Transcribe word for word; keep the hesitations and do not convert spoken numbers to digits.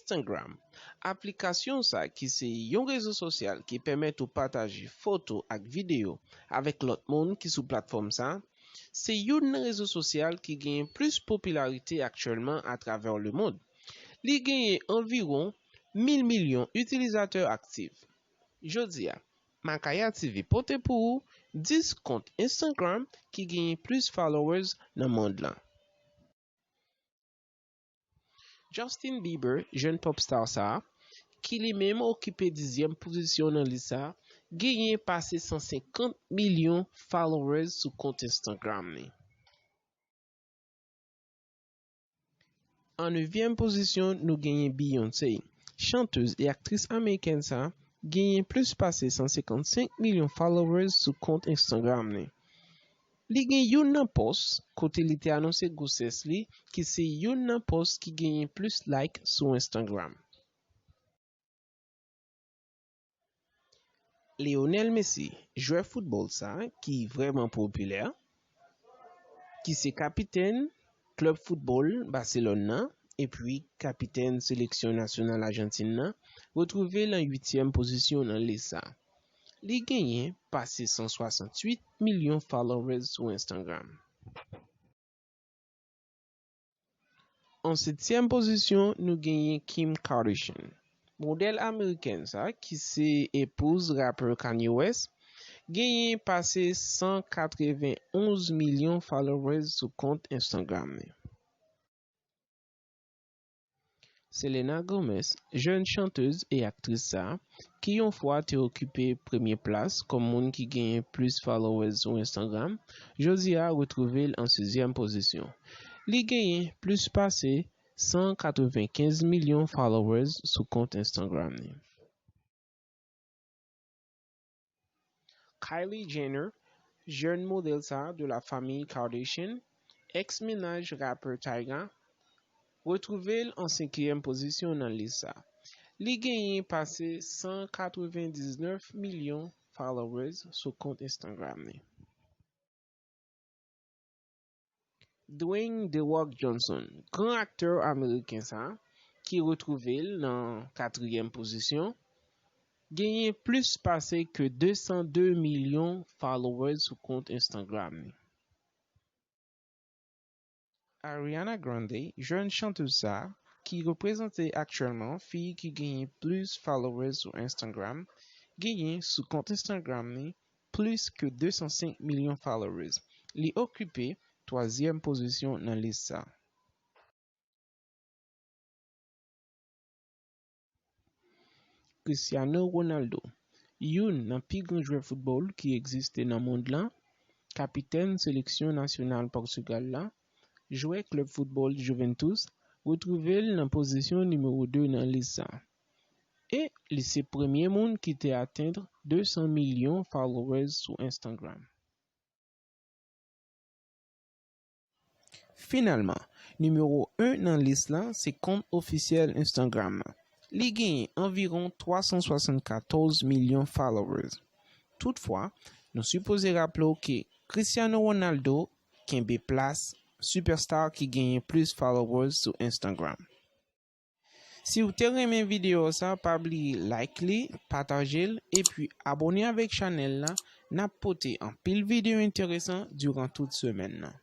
Instagram. Aplikasyon sa ki se yon rezo sosyal ki pèmèt ou pataje foto ak videyo avèk lòt moun ki sou platfòm sa, se youn nan rezo sosyal ki genyen plis popilarite aktyèlman atravè lemonn. Li genyen anviwon mil milyon itilizatè aktif. Jodi a, Makaya T V pote pou ou dis kont Instagram ki genyen plis followers nan mond lan. Justin Bieber, jèn pop star sa a, ki li menm okipe dizyèm pozisyon nan lis sa a, genyen pase san senkant milyon followers sou kont Instagram li. An nevyèm pozisyon, nou genyen Beyoncé. Chantez e aktris amerikèn sa a genyen plis pase san senkannsenk milyon followers sou kont Instagram li. Li gen youn nan pòs kote li te anonse gwosès li, ki se youn nan pòs ki genyen plis like sou Instagram. Lionel Messi, jwè foutbòl sa a ki vrèman popilè, ki se kapitèn klèb foutbòl Barcelone nan, epi kapitèn seleksyon nasyonal Ajantin nan, retwouve l an uityèm pozisyon nan lis sa. Li genyen pase san swasantuit milyon followers sou Instagram. An setyèm pozisyon, nou genyen Kim Kardashian. Modèl amerikèn sa, ki se epouz rapè Kanye West, genyen pase san katrevenonz milyon followers sou kont Instagram li. Selena Gomez, jèn chantez e aktris sa, ki yon fwa te okipe premye plas kòm moun ki genyen plis followers sou Instagram, jodi a retwouve l an sizyèm pozisyon. Li genyen plis pase san katrevenkenz milyon followers sou kont Instagram li. Kylie Jenner, jèn modèl sa de la famiy Kardashian, èks mennaj rapè Tyga, retwouve l an senkyèm pozisyon nan lis sa. Li genyen pase san katrevendiznèf milyon followers sou kont Instagram li. Dwayne The Rock Johnson, gran aktè ameriken sa, ki retwouve l nan katriyèm pozisyon, genyen plis pase ke de san de milyon followers sou kont Instagram li. Ariana Grande, jèn chantez sa, ki reprezante aktyèlman fi ki genyen plis followers sou Instagram, genyen sou kont Instagram li plis ke de san senk milyon followers. Li okipe twazyèm pozisyon nan lis sa. Cristiano Ronaldo, youn nan pi gran jwè foutbòl ki egziste nan mond lan, kapitèn seleksyon nasyonal Pòtigal la, jwè klèb foutbòl Juventus, retwouve l nan pozisyon nimewo de nan lis sa. E li se premye moun ki te atenn de san milyon followers sou Instagram. Finalman, nimewo en nan lis lan se kont ofisyèl Instagram lan. Li genyen anviwon twa san swasannkatòz milyon followers. Toutfwa, nou sipoze raple w ke Cristiano Ronaldo kenbe plas sipèsta ki genyen plis followers sou Instagram. Si w te renmen videyo sa, pa bliye like li, pataje l, epi abòne avèk chanèl la. N ap pote anpil videyo enteresan diran tout semèn nan.